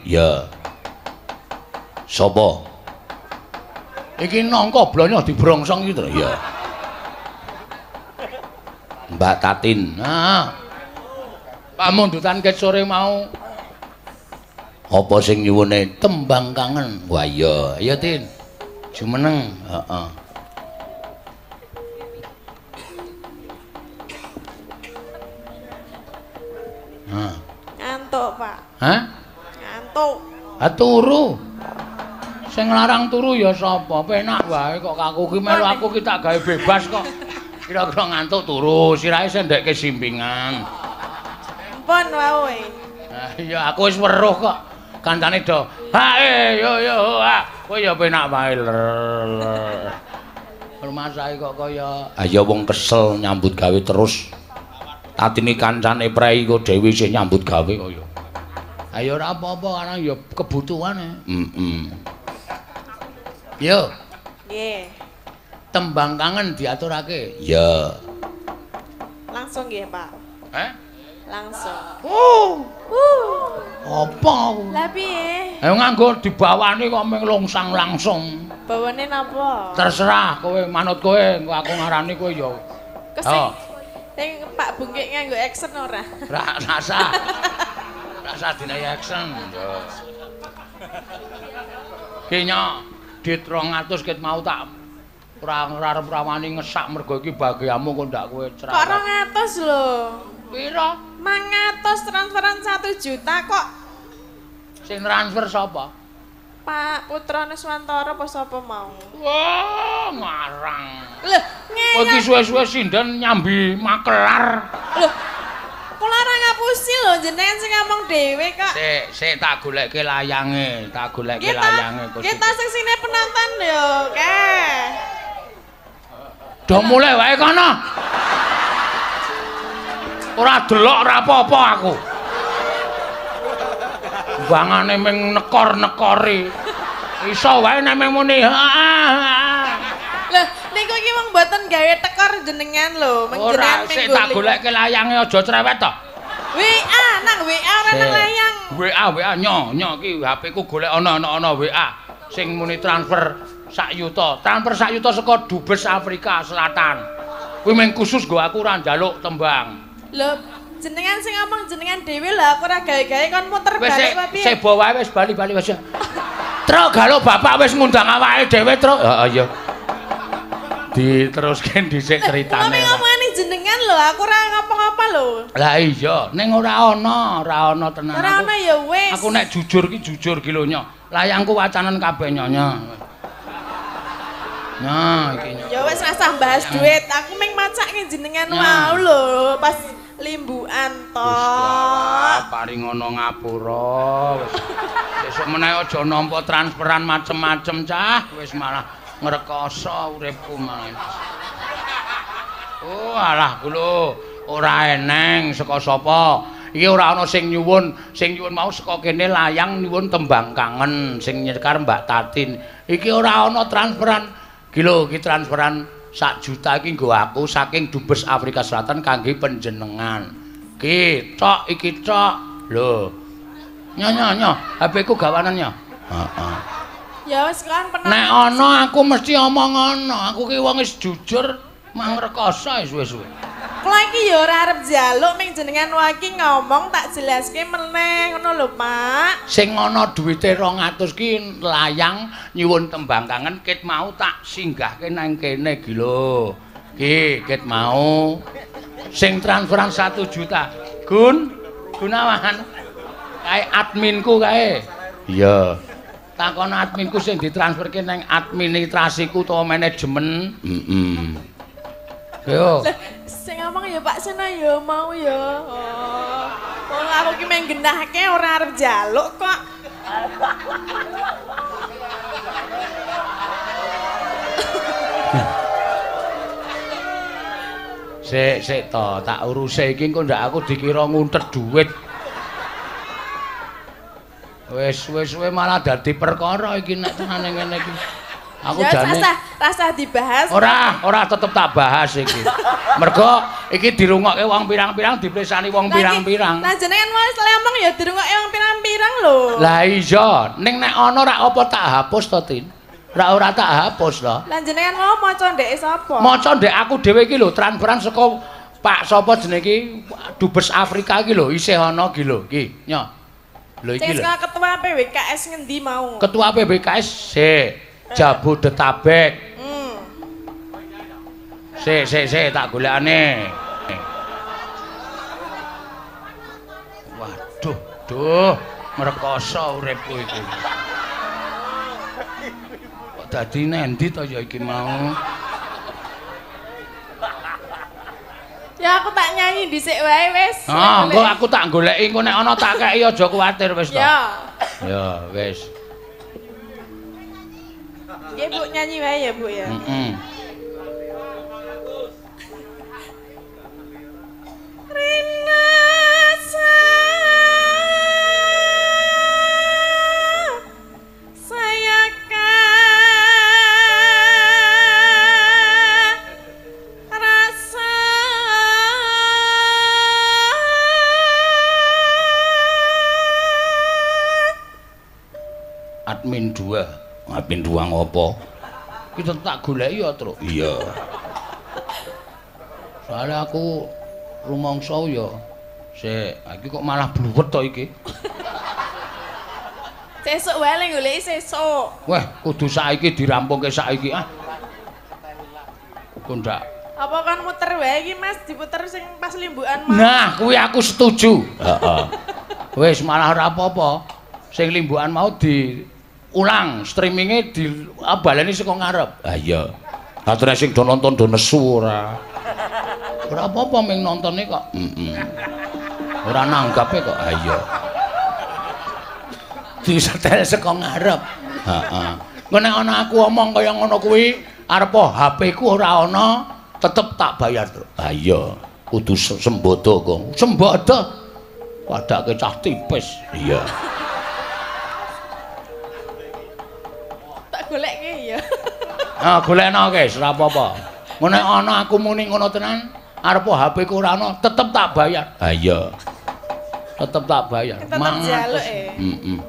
Ya. Sapa? Iki nangka blonyo dibrongsong iki to. Ya. Mbak Tatin. Nah. Pamundutan ket sore mau. Apa sing nyuwune tembang kangen? Wah iya, iya Tin. Jumeneng, heeh. Hah. Ngantuk, Pak. Hah? Ngantuk. Ha turu. Sing nglarang turu ya sapa? Penak wae kok aku ki melu aku ki tak gawe bebas kok. Kira-kira ngantuk turu, sirahe sendekke simpingan. Ampun wae. Ah iya aku wis weruh kok. Kancane do. Ha yo yo ha. Kowe ya penak wae. Rumasahe kok kaya ayo wong kesel nyambut gawe terus. Tatine kancane prei kok Dewi isih nyambut gawe kaya. Ayo ora apa-apa karena ya kebutuhane. Heeh. Yo. Nggih. Tembang kangen diaturake. Ya. Langsung nggih, Pak. Heh? Langsung. Oh. Apa? Lah piye? Ayo nganggo dibawani kok mung lungsang langsung. Bawane napa? Terserah kowe manut kowe, engko aku ngarani kowe ya. Kesing. Sing Pak Bungkik nganggo action ora? Ora rasa. Rasa dinayi action. Yo. Ki nyok, dit 200 ket mau tak ora arep rawani ngesak mergo iki bagiamu kok ndak kowe cerewet. Kok 200 lho? Pira? 500 transferan 1 juta kok. Sing transfer sapa? Pak Putra Nuswantara apa sapa mau? Wah, ngarang. Lho, ngene. Kowe iki suwe-suwe sinden nyambi makelar. Lho. Kula ora ngapusi lho, jenengan sing ngomong dhewe kok. Sik, sik tak golekke layange, tak golekke layange kok. Kita sing sine penonton lho, keh. Do mulih wae kono. Ora delok ora apa-apa aku. Bangane ming nekor-nekori. Iso wae nek ming muni. Lho, niku iki wong mboten gawe tekor jenengan lho, ming jenengan ming sik tak golekke layange aja cerewet to. WA nang WA ora nang layang. WA WA nyo nyo iki HP ku golek ana WA sing muni transfer sak yuta. Transfer sak yuta saka Dubes Afrika Selatan. Kuwi mung khusus nggo aku ora njaluk tembang. Lho, jenengan sing ngomong jenengan dhewe lho, aku ora gawe-gawe kon muter balik wae piye. Sebo wae wis bali-bali wis. Truk galo bapak wis ngundang awake dhewe, Truk. Heeh iya. Diteruske dhisik critane. Kula ngomongane jenengan lho, aku ora ngapa-ngapa lho. Lah iya, ning ora ana tenan. Ora ana ya wis. Aku nek jujur ki jujur ki lho nyo. Layangku wacanan kabeh nyonya. Nah, iki nyo. Ya wis rasah bahas duit, aku mung macake jenengan wau lho pas limbukan to. Paring ana ngapura wis. Sesuk meneh aja nampa transferan macem-macem cah, wis malah ngrekoso uripku malah. Oh alah kulo ora eneng saka sapa. Iki ora ana sing nyuwun, sing nyuwun mau saka kene layang nyuwun tembang kangen sing nyekar Mbak Tatin. Iki ora ana transferan. Iki lho iki transferan sak juta iki nggo aku saking Dubes Afrika Selatan kangge panjenengan. Ki tok iki tok. Lho. Nyo nyo nyo, HP ku gawanan nyo. Heeh. Ya wis kan penonton. Nek ana aku mesti omong ana. Aku ki wong wis jujur mangrekoso wis suwe-suwe. Kula iki ya ora arep njaluk ming jenengan wae iki ngomong tak jelaske meneh ngono lho, Pak. Sing ana duwite 200 ki layang nyuwun tembang kangen ket mau tak singgahke nang kene iki lho. Ki ket mau sing transferan 1 juta. Gun, Gunawan. Kae adminku kae. Iya. Takon adminku sing ditransferke nang administrasiku utawa manajemen. Heeh. Yo. Sing ngomong ya Pak Sena ya mau ya. Oh. Wong aku ki mung genahke ora arep njaluk kok. Sik sik to, tak uruse iki engko ndak aku dikira nguntet duit. Wis wis wis malah dadi perkara iki nek tenane ngene iki. Aku jane rasa dibahas. Ora, ora tetep tak bahas iki. Mergo iki dirungokke wong pirang-pirang, dipresani wong pirang-pirang. Lah jenengan mau ngomong ya dirungokke wong pirang-pirang lho. Lah iya, ning nek ana rak apa tak hapus to, Tin? Rak ora tak hapus to. Lah jenengan mau maca ndeke sapa? Maca ndek aku dhewe iki lho, transferan saka Pak sapa jenenge iki Dubes Afrika iki lho, isih ana iki lho, iki. Nyo. Lho iki lho. Sing ketua PWKS ngendi mau? Ketua PWKS sik Jabodetabek. Sik sik sik tak golekane. Waduh, duh, merekoso uripku iki. Kok dadi nendi to ya iki mau? Ya aku tak nyanyi dhisik wae wis. Ah, engko aku tak goleki engko nek ana tak kei aja kuwatir wis to. Ya. Ya, wis. Nggih Bu, nyanyi wae ya Bu ya. Heeh. Rina saya rasa admin 2. Admin 2 ngopo? Kita tak goleki ya, Truk. Iya. Soale aku rumangsa ya. Sik, iki kok malah bluwet to iki. Sesuk wae le goleki sesuk. Wah, kudu saiki dirampungke saiki ah. Kok ndak. Apa kan muter wae iki Mas, diputer sing pas limbukan mau. Nah, kuwi aku setuju. Heeh. Wis malah ora apa-apa. Sing limbukan mau di ulang streaminge di baleni saka ngarep. Ha iya. Ature sing do nonton do nesu ora. Ora apa-apa ming nontone kok. Heeh. Ora nanggape kok. Ha iya. Disetel saka ngarep. Heeh. Engko nek ana aku omong kaya ngono kuwi, arep HP ku ora ana, tetep tak bayar, Truk. Ha iya. Kudu sembodo kok. Sembodo. Padake cah tipis. Iya. Golekke ya. Ah, golekno guys, ora apa-apa. Ngono nek ana aku muni ngono tenan, arep HP ku ora ana, tetep tak bayar. Ha iya. Tetep tak bayar. Tetep njaluk e. Heeh.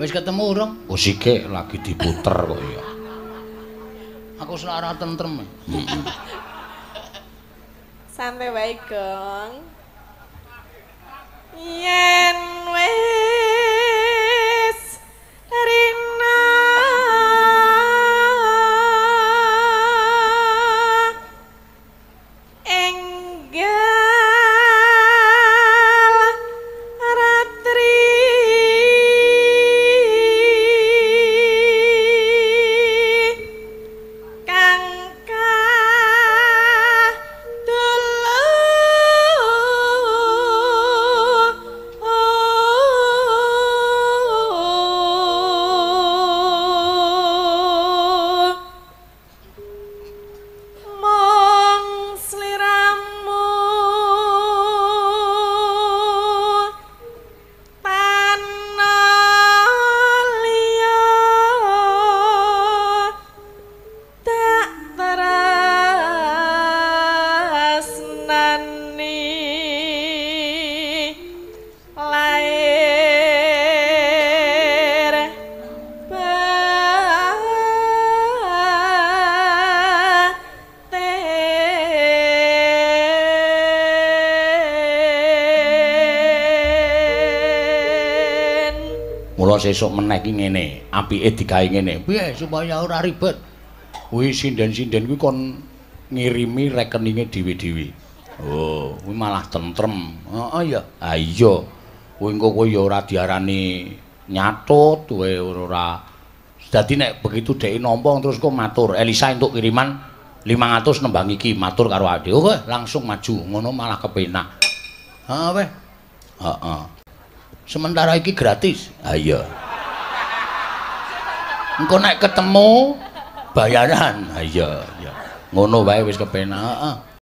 Wis ketemu urung? Musike lagi diputer kok ya. Aku selak ora tentrem. Heeh. Santai wae, Gong. Yen wis rina enggal ratri kang kadulu. sesuk meneh ki ngene, apike digawe ngene. Piye supaya ora ribet? Kuwi sinden-sinden kuwi kon ngirimi rekeninge dhewe-dhewe. Oh, kuwi malah tentrem. Heeh ya. Ha iya. Kuwi engko kowe ya ora diarani nyatut, kowe ora. Dadi nek begitu dhek nampa terus kok matur, Elisa entuk kiriman 500 nembang iki, matur karo awake dhewe. Oke, langsung maju. Ngono malah kepenak. Heeh weh. Heeh. Sementara iki gratis. Ha iya. Engko nek ketemu bayaran. Ha iya, iya. Ngono wae wis kepenak. Heeh.